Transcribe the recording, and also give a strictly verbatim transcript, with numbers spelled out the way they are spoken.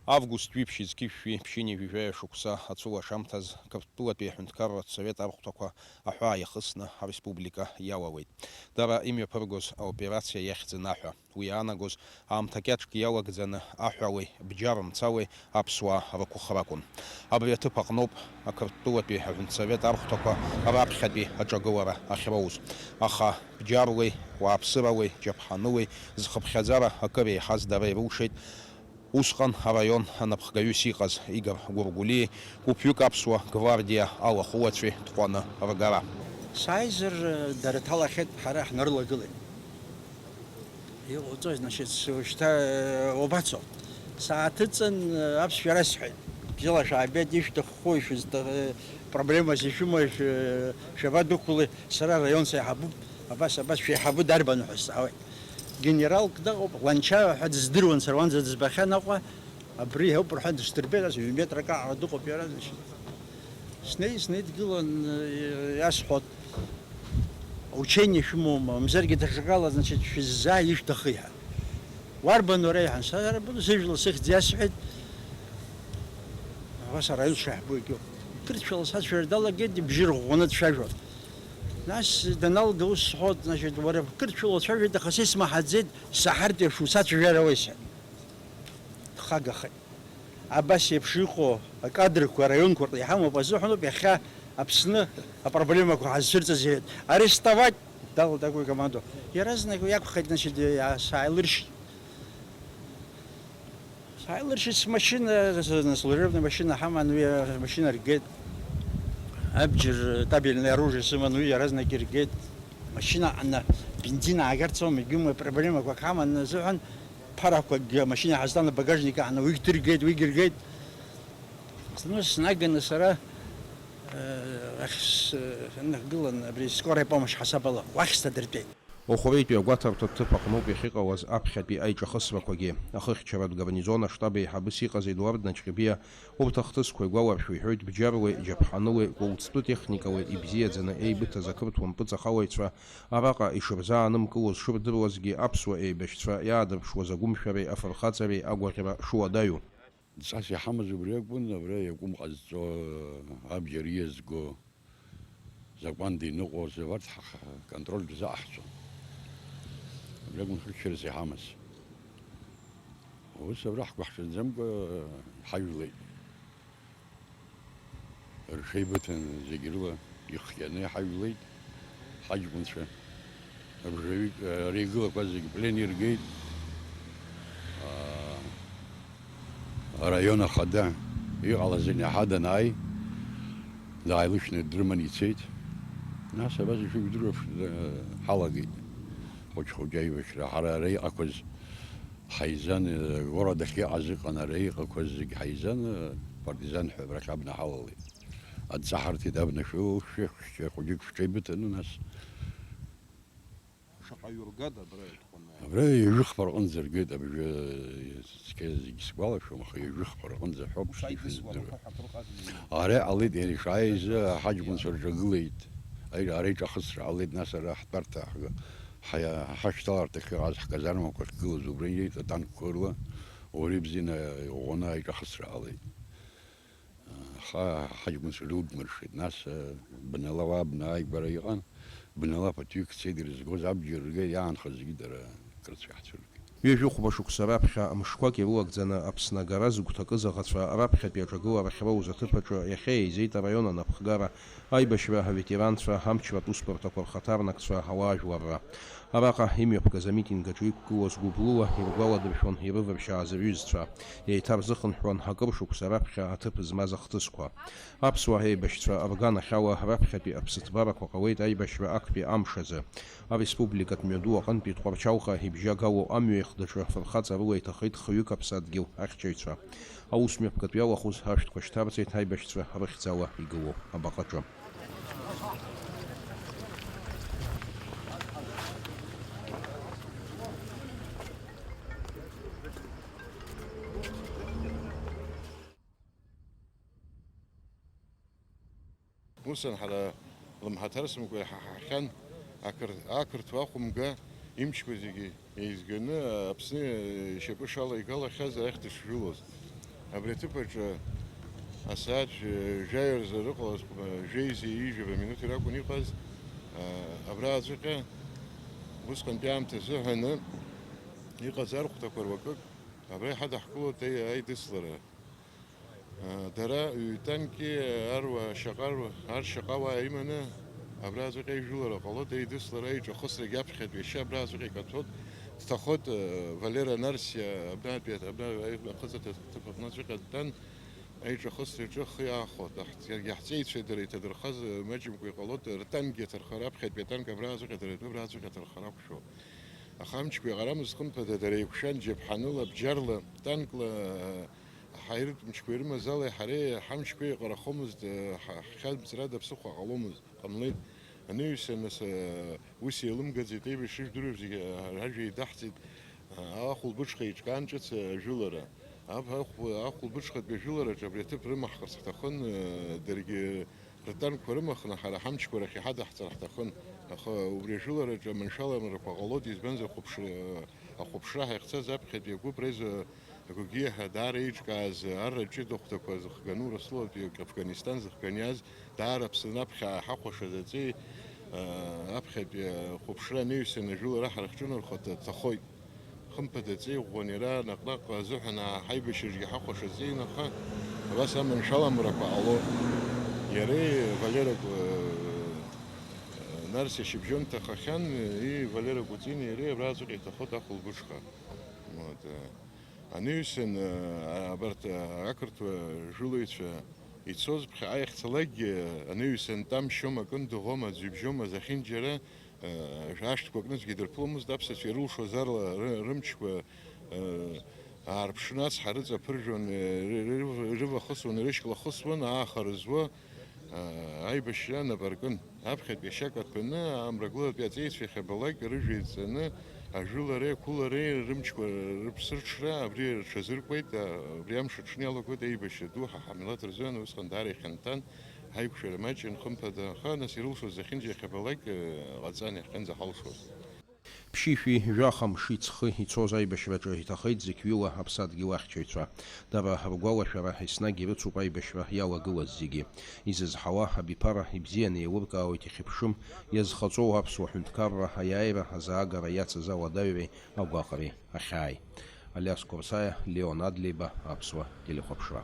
Август ҩышәи зқьи жәшәи ԥшьынҩажәи жәаҩа шықәса ацәылашамҭаз Қырҭтәылатәи аҳәынҭқарратә совет архәҭақәа аҳәаа иахысны ареспублика иалалеит. Дара имҩаԥыргоз аоперациа иахьӡын аҳәа. Уи иаанагоз аамҭа кьаҿк иалагӡаны аҳәалеи бџьар мцалеи аԥсуаа рықәхракәын. Абри аҭыԥ аҟноуп Ақырҭтәылатәи аҳәынҭсовет архәҭақәа раԥхьатәи аҿагылара ахьроуз. Аха бџьарлеи, уааԥсыралеи, џьаԥҳанылеи зхыԥхьаӡара акыр еиҳаз дара ирылшеит. Усҟан араион анапхгаҩыс иҟаз Игор Гәыргәлиеи гәыԥҩык аԥсуа гвардиа алахәылацәеи тҟәаны ргара. Сааизар, дара ҭалахьеит, ҳара ҳнарылагылеит. Иҟауҵои, значит, шьҭа, э, уабацо? Сааҭыҵын, э, аԥсшәа расҳәеит. Бзиала шәаабеит, ишәҭаххои, шәызҭа-, э, проблемас ишәымои, шә-, шәабадәықәлеи? Сара араион сеиҳабуп, абас, абас, шәеиҳабы дарбану ҳәа сҵаауеит. Генералк дыҟоуп, Ланча ҳәа дыздыруан, сара уанӡа дызбахьан Аҟәа, абри ауп рҳәан дысдырбеит, ас ҩ-метрак аҟара дыҟоуп иара, значит. Снеи, снеидгылан, э, иасҳәот, учение шәымоума, мамзаргьы даҽакала, значит, шәыззаа ишәҭахи ҳәа. Уарбан уара, иҳәан, сара быду сыжәла сыхьӡ иасҳәеит, ус араион шаҳбо егьоуп. Қырҭшәала сацәажәара далагеит, ибжьы рӷәӷәаны дцәажәон. Нас даналга ус сҳәот, значит, уара қырҭшәала уцәажәоит, аха са исмаҳаӡеит, саҳартә еиԥш уцәажәар ауеи сҳәеит. Дхагахеит. Абас еиԥш иҟоу акадрқәа араионқәа рҟны иҳамоуп азыҳәаноуп иахьа Аԥсны апроблемақәа ҳазцәырҵыз иҳәеит. Арестовать! Далагоит акомандо. Иаразнак уи акәхеит, значит, иа-, сааилыршьит. Сааилыршьит смашьына, служебная машина ҳаман, уи амашьына ргеит. Абџьар табельное оружие сыман, уи иаразнак иргеит. Машьына аҟны бензин аагарц аума, егьумеи проблемақәак ҳаман азыҳәан, ԥарақәакгьы амашьына иҳазҭан абагажник аҟны уигь дыргеит, уигь иргеит. Снаганы сара, э, ахь с-, сыннахгылан, абри скорая помощь ҳасабала уахь сҭадыртәеит. Охәреитәи агәаҭарҭа ҭыԥ аҟноуп иахьыҟалаз аԥхьатәи аиҿахысрақәагьы. Ахыхьчаратә гарнизон аштаб аиҳабыс иҟаз Едуард Наҷҟьебиа урҭ ахҭысқәа игәаларшәо иҳәоит, бџьарла, џьаԥҳанылеи, кәылҵтәы техникалеи ибзиаӡаны еибыҭаз ақырҭуа мпыҵахалаҩцәа араҟа ишырзаанымкылоз шырдыруазгьы аԥсуа еибашьцәа иаадырԥшуаз агәымшәареи афырхаҵареи агәаӷьра шуадаҩу. Ҵас иҳамаз убри акәын, абра иакәым ҟазҵо, абџьар иазго, закәанда иныҟәоз, абарҭ ҳа-, ҳа-, контрольтә рзаҟаҳҵон. Абри акәын хырччарас иҳамаз. Ус абра ҳгәыҳҽанӡамкәа иҳажәлеит. Рҽеибыҭан зегь рыла ихианы иҳажәлеит ҳаҷкәынцәа. Абжаҩык, ара игылақәаз зегь плен иргеит. Аа, араион ахада иҟалаз иаҳа данааи, дааилышьны дрыманы ицеит. Нас абас ишыжәдыруа ԥшӡа ҳалагеит. Хәыҷ-хәыҷ аибашьра ҳара ара иҟақәаз ҳаизан, город ахьыҟаз ыҟан, ара иҟақәаз зегь ҳаизан, партизан ҳәа абрахь абна ҳалалеит. Адҵа ҳарҭеит, абна шәылшәшьа, хәыҷык шәҽеибыҭаны, нас. Шаҟа ҩыргада абра иатҟәаны? Абра ҩажәи хԥа рҟынӡа ргеит, абжа цқьа зегь сгәалашәом, аха ҩажәи хԥа рҟынӡа ҳәоуп. Ус аидызкылақәа ҳәа акрыҟазма? Ара иҟалеит, иара ишааиз аҳаҷкәынцәа рҿагылеит. Аи-, ара иҿахысра ҟалеит, нас ара ҳтәарҭа ҳга-, ҳа-, ҳашьҭаларҭахь иҟаз ҳказармақәа ахьгылаз убра инеит атанкқәа рыла, уара ибзианы иӷәӷәаны аиҿахысра ҟалеит. Аха ҳаҷкәынцәа рылдмыршеит. Нас, э, бнала уа абна ааигәара иҟан, бнала ԥыҭҩык цеит ирызгоз абџьар ргеит, иаанхаз зегьы дара крыцәа иаҳцәыргеит. Ҩажәи хәба шықәса раԥхьа мышқәак ирылагӡаны Аԥсны агара зыгәҭакыз аӷацәа раԥхьатәи аҿагыларахь роуз аҭыԥ аҿы иахьа еизеит араион анапхгара, аибашьра аветеранцәа, амчратә усбарҭақәа рхаҭарнакцәа, ауаажәларра. Араҟа имҩаԥгаз амитинг аҿы иқәгылоз гәыблыла иргәаладыршәон ирываршьааз рҩызцәа. Еиҭарзыхынҳәуан акыр шықәса раԥхьа аҭыԥ змаз ахҭысқәа. Аԥсуа еибашьцәа рганахьала раԥхьатәи аԥсыҭбарақәа ҟалеит аибашьра актәи амш азы. Ареспубликатә мҩаду аҟынтәи Тҟәарчалҟа ибжьагало амҩа ихдаҿы фырхаҵарыла иҭахеит хҩык аԥсадгьыл ахьчаҩцәа. Аус мҩаԥгатә иалахәыз ашәҭқәа шьҭарҵеит аибашьцәа рыхьӡала игылоу абаҟаҿы. Ус анҳара лымҳаҭарсымкәа иҳаҳахьан, ақыр-, ақырҭуа ахәымга имчқәа зегьы еизганы Аԥсны ишьапы шалаигалахьаз ахь дышгылоз. Абри аҭыԥ аҿы асааҭ жәаҩа рзы рыҟалаз жәеиза ҩажәа минуҭ ракәын иҟаз, абра аӡәыҟьа усҟантәи аамҭа азыҳәаны иҟаз архәҭақәа руакык абра иҳадаҳкылоит аидыслара. Дара ҩтанки аруа шьаҟа, ар шьаҟа уаа иманы абра аӡәыҟьа ижәылара ҟалоит, аидыслара, аиҿахысрагьы аԥхьатәи ашьа абра аӡәыҟьа икаҭәоит, дҭахоит, Валера Нарсиа абнатәи, абна ахыҵырҭа ҭыԥ аҟны аӡәыҟьа дтәан, аиҿахысраҿы ахы иаахәот, иаҳҵеицәеи дара иҭадырхаз маҷымкәа иҟалоит, ртанкгьы аҭырхара аԥхьатәи атанк абра аӡәыҟьа, дара ртәы абра аӡәыҟьа аҭырхара ақәшәо. Аха амчқәа иҟарамызт, хымԥада, дара еиқәшәан, џьаԥҳаныла, бџьарла, танкла, ҳаиртә мчқәа ирымаз али ҳареи ҳамчқәа еиҟарахомызт, ҳа-, ҳхьамҵрада ԥсыхәа ҟаломызт, ҟамлеит. Анаҩсан, нас, ус еилымгаӡеит, еибашьра жәдыруеиԥ зегьы, ажәа еидаҳҵеит, ахәылбыҽха еиҿкаан ҿыц ажәылара. Аб-, ахә-, ахәылбыҽхатәи ажәылараҿы абри аҭыԥ рымаҳхырц ҳҭахын, даргьы ртанкқәа рымахны ҳара ҳамчқәа рахь иҳадаҳҵар ҳҭахын, аха убри ажәылараҿы аманшәаламрақәа ҟалоит, избанзар, ахәаԥшра, ахәаԥшра ҳахьцаз аԥхьатәи агәыԥ реиза агәгьы ҳәа даара еиҿкааз арра ҷыда ахәҭақәа зыхганы Урыстәылатәи Афганистан зыхганы иааз даара Аԥсны аԥхьа ҳахәаша заҵәи, аԥхьатәи ахәаԥшра анаҩсан ажәылара ҳархҿынархо дҭахоит. Хымԥада, ҵеи ӷәӷәаны иара наҟ-наҟ азыҳәан ҳаибашьраҿгьы ҳахәаша ҵеин, аха абас аманшәаламрақәа ҟало. Иареи Валера Ку-, Нарсиа шьыбжьон ҭахахьан, и Валера Кәыҵини иареи абраҵәҟьа иҭахоит ахәылбыҽха. Вот, э, анаҩсан, э, абарҭ, э, ақырҭуа жәылаҩцәа ицоз ԥхьаҟа иахьцалакгьы, анаҩсан тамшьома, кындыӷома, аӡәыбжьома, зехьынџьара, э, ашәҭқәа кнызгьы дырԥыломызт, аԥсацәа ирылшоз арла ры-, рымчқәа, э, аарԥшны ацҳа рыҵаԥыржәон, э, ры-, ры-, рывахысуан, ирышьклахысуан, ааха рызуа, э, аибашьра нап аркын. Аԥхьатәи ашьа каҭәаны, амрагылатәи аҵеицәа иахьабалак рыжәҩа иҵаны, ажәылареи ақәылареи рымчқәа рыԥсырҽра абри рҽазыркуеит, а, абри амш аҽны иалагоит аибашьра ду ҳа ҳамилаҭ рзыҳәан, усҟан даара ихьанҭан, ҳаиқәшәара маҷын, хымԥада, аха нас ирылшоз зехьынџьа иахьабалак, э, ҟаҵан иахьынӡаҳалшоз. Ԥшьышәи жәаха мши ҵхы ицоз аибашьраҿы иҭахеит зықьҩыла аԥсадгьыл ахьчаҩцәа. Дара ргәалашәара еснагь ирыцуп аибашьра иалагылаз зегьы. Изызҳауа абиԥара ибзианы еилыркаауеит ихьыԥшым, иазхаҵоу аԥсуа ҳәынҭқарра аиааира азаагара иацыз ауадаҩреи агәаҟреи ахьааи. Алиас Қәарсаиа, Леон Адлеиба, Аԥсуа телехәаԥшра.